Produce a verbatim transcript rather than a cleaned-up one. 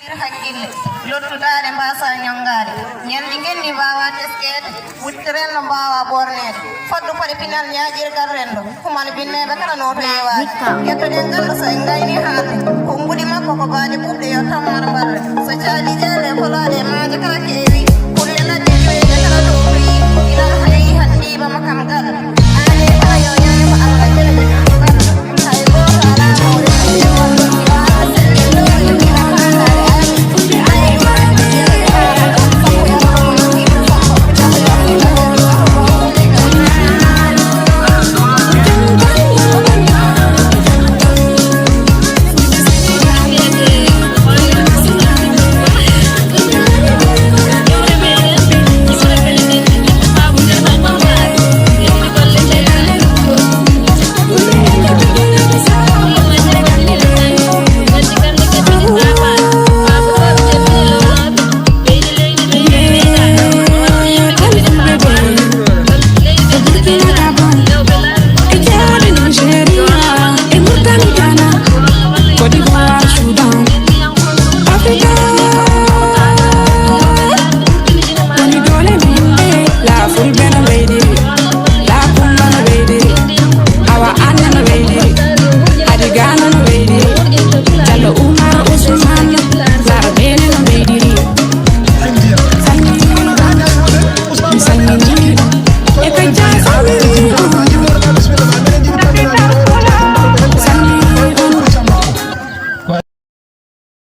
Hakkille lottudaade mbaasa ñongaade ñalli ngenndi mbaawa teskeede wuttiren no mbaawa ɓoorneede foddu paɗe pinal ñaaƴirgal renndo kuman binneede kala nooto yewaade yettoɗen ganndo so en ngayni haalde konguɗi makko ko baade ɓuuɓɗe yo tammar mbarre so caali jeele kolaaɗe e maaje kala keewi